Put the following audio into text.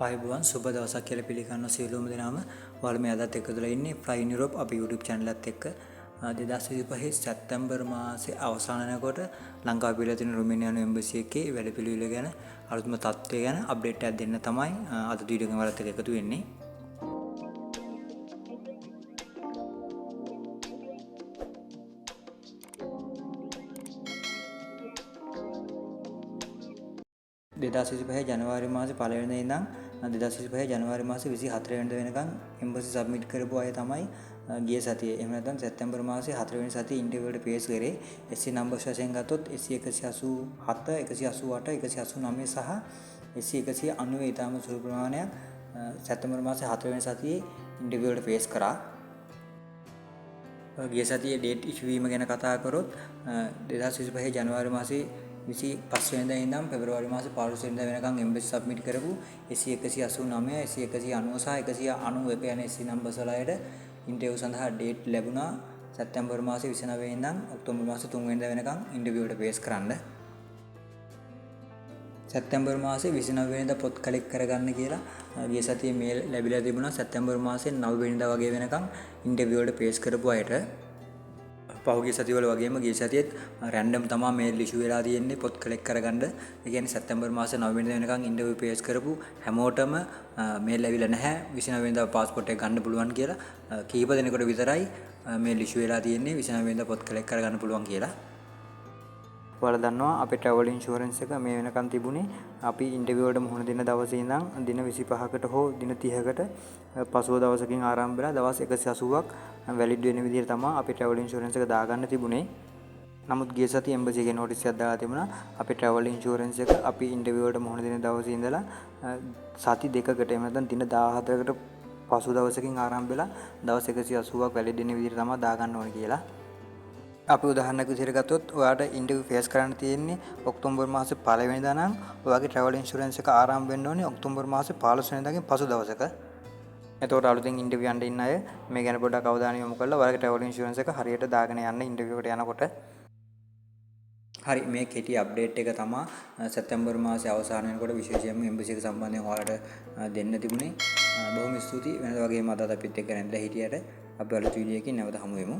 ආයුබෝවන්, සුබ දවසක් කියලා පිළිගන්න සියලුම දෙනාම. ඔයාලා මේ අදත් එකතු වෙලා ඉන්නේ Fly in Europe අපේ YouTube channel එකත් එක්ක. 2025 සැප්තැම්බර් මාසේ අවසාන වෙනකොට ලංකාවේ පිළිලා තියෙන රුමේනියානු එම්බසි එකේ වැඩපිළිවෙල ගැන, අලුත්ම තත්ත්වය ගැන අප්ඩේට් එකක් දෙන්න තමයි අද වීඩියෝ එකෙන් ඔයාලත් එක්ක එකතු වෙන්නේ. 2025 ජනවාරි මාසේ පළවෙනිදා ඉඳන් 2025 ජනවාරි මාසේ 24 වෙනිදා වෙනකන් එම්බසි සබ්මිට් කරපු අය තමයි ගිය සතියේ, එහෙම නැත්නම් සැප්තැම්බර් මාසේ 4 වෙනි සතියේ ඉන්ටර්විව් වලට ෆේස් කරේ. SC numbers වශයෙන් ගත්තොත් SC 187, 188, 189 සහ SC 190 ඉතාම සුළු ප්‍රමාණයක් සැප්තැම්බර් මාසේ 4 වෙනි සතියේ ඉන්ටර්විව් වලට ෆේස් කරා. ගිය සතියේ ඩේට් ඉෂු වීම ගැන කතා කරොත්, 2025 ජනවාරි මාසේ 25 වෙනිදා ඉඳන් පෙබරවාරි මාසේ 15 වෙනිදා වෙනකන් එම්බසි සබ්මිට් කරපු SC 189, SC 190 සහ 191 යන SC numbers වල අයට ඉන්ටර්විව් සඳහා ඩේට් ලැබුණා සැප්තැම්බර් මාසේ 29 ඉඳන් ඔක්තෝබර් මාසේ 3 වෙනිදා වෙනකන් ඉන්ටර්විව් වලට ෆේස් කරන්න. සැප්තැම්බර් මාසේ 29 වෙනිදා පොත් කලෙක්ට් කරගන්න කියලා ගිය සතියේ මේල් ලැබිලා තිබුණා සැප්තැම්බර් මාසේ 9 වෙනිදා වගේ වෙනකන් ඉන්ටර්විව් වලට ෆේස් කරපු අයට. පහුගිය සතිවල වගේම ගිය සතියේත් රැන්ඩම් තමා මේල් ඉෂු වෙලා තියෙන්නේ පොත් කලෙක්ට් කරගන්න. ඒ කියන්නේ සැප්තැම්බර් මාසේ 9 වෙනිදා වෙනකන් ඉන්ටර්විව් ෆේස් කරපු හැමෝටම මේල් ඇවිල්ලා නැහැ 29 වෙනිදා පාස්පෝට් එක ගන්න පුළුවන් කියලා. කීප දෙනෙකුට විතරයි මේල් ඉෂු වෙලා තියෙන්නේ 29 වෙනිදා පොත් කලෙක්ට් කරගන්න පුළුවන් කියලා. ඔයාලා දන්නවා අපේ ට්‍රැවල් ඉන්ෂුරන්ස් එක මේ වෙනකන් තිබුණේ අපි ඉන්ටර්විව් වලට මුහුණ දෙන දවසේ ඉඳන් දින 25කට හෝ දින 30කට පසුව දවසකින් ආරම්භ වෙලා දවස් 180ක් වැලිඩ් වෙන විදිහට තමයි අපේ ට්‍රැවල් ඉන්ෂුරන්ස් එක දාගන්න තිබුණේ. නමුත් ගිය සතියේ එම්බසි එකේ නෝටිස් එකක් දාලා තිබුණා අපේ ට්‍රැවල් ඉන්ෂුරන්ස් එක අපි ඉන්ටර්විව් වලට මුහුණ දෙන දවසේ ඉඳලා සති 2කට, එහෙම නැත්නම් දින 14කට පසු දවසකින් ආරම්භ වෙලා දවස් 180ක් වැලිඩ් වෙන විදිහට තමයි දාගන්න ඕනේ කියලා. අපි උදාහරණයක් විදිහට ගත්තොත්, ඔයාට ඉන්ටර්විව් ෆේස් කරන්න තියෙන්නේ ඔක්තෝබර් මාසේ පළවෙනිදා නම්, ඔයාගේ ට්‍රැවල් ඉන්ෂුරන්ස් එක ආරම්භ වෙන්න ඕනේ ඔක්තෝබර් මාසේ 15 වෙනිදාගෙන් පසු දවසක. එතකොට අලුතෙන් ඉන්ටර්විව් යන්න ඉන්න අය මේ ගැන පොඩ්ඩක් අවධානය යොමු කරලා ඔයාලගේ ට්‍රැවල් ඉන්ෂුරන්ස් එක හරියට දාගෙන යන්න ඉන්ටර්විව් එකට යනකොට. හරි, මේ කෙටි අප්ඩේට් එක තමා සැප්තැම්බර් මාසේ අවසාන වෙනකොට විශේෂයෙන්ම එම්බසි එක සම්බන්ධයෙන් ඔයාලට දෙන්න තිබුණේ. බොහොම ස්තුතියි වෙනද වගේම අදත් අපිත් එක්ක රැඳිලා හිටියට. අපි අලුත් වීඩියෝ එකකින් නැවත හමු වෙමු.